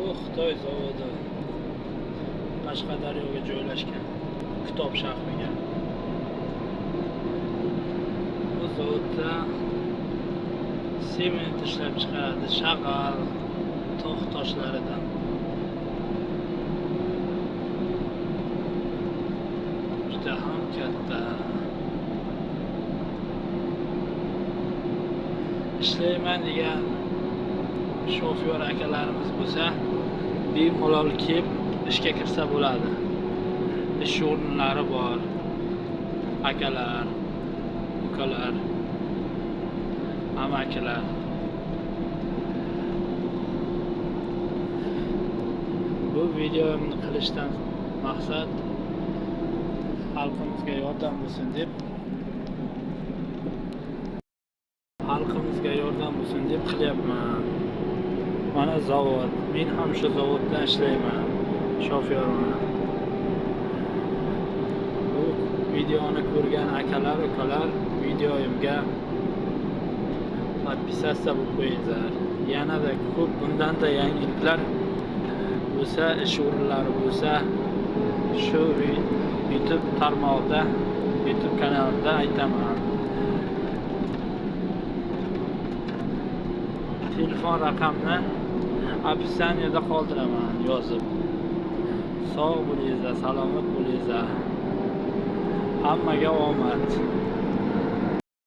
Bu Xitoy zavodi Qashqadaryoga joylashgan, Kitob shahriga. Bu zavodda sement ishlab chiqaradi, shag'al, tog' toshlaridan. Juda ham katta. Ishlayman degan shofyor akalarimiz bo'lsa, bemalol kelib ishga kirsa bo'ladi. Ish o'rinlari bor. Akalar, ukalar, amakilar. Bu videomni qilishdan maqsad xalqimizga yordam bo'lsin deb, xalqimizga yordam bo'lsin deb qilyapman. Mana zavod, men ham shu zavodda ishlayman, shofyorman. Bu videoni ko'rgan akalar, ukalar videoyimga podpisatsiya bo'lib qo'yinglar. Yanada ko'p bundan-da yangiliklar bo'lsa, ish o'rinlari bo'lsa, shu YouTube tarmog'ida, YouTube kanalimda aytaman. Telefon raqamini описаниеda qoldiraman yozib. Sog' bo'linglar, salomat bo'linglar. Hammaga omad.